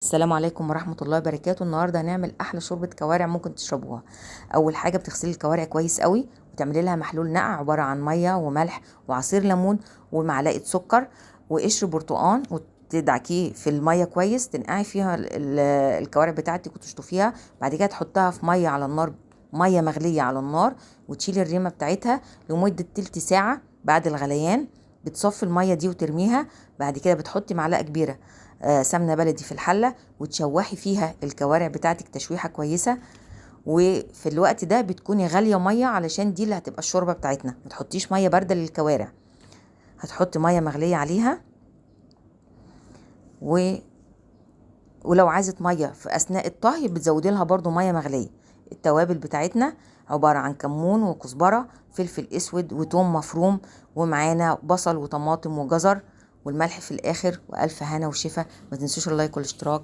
السلام عليكم ورحمة الله وبركاته. النهاردة هنعمل أحلى شوربة كوارع ممكن تشربوها. أول حاجة بتغسلي الكوارع كويس قوي وتعملي لها محلول نقع عبارة عن مية وملح وعصير ليمون ومعلقة سكر وقشر برتقان، وتدعكيه في المية كويس، تنقعي فيها الكوارع بتاعتك وتشطفيها. بعد كده تحطها في مية على النار، مية مغلية على النار، وتشيلي الريمة بتاعتها لمدة تلت ساعة. بعد الغليان بتصفي المية دي وترميها. بعد كده بتحطي معلقة كبيرة سمنة بلدي في الحلة وتشوحي فيها الكوارع بتاعتك تشويحة كويسة. وفي الوقت ده بتكوني غالية مية، علشان دي اللي هتبقى الشوربة بتاعتنا. ما تحطيش مية باردة للكوارع، هتحطي مية مغلية عليها. ولو عايزة مية في أثناء الطهي بتزودي لها برضو مية مغلية. التوابل بتاعتنا عبارة عن كمون وكزبرة، فلفل اسود وتوم مفروم، ومعانا بصل وطماطم وجزر، والملح في الاخر. والف هنا وشفا. ما تنسوش اللايك والاشتراك.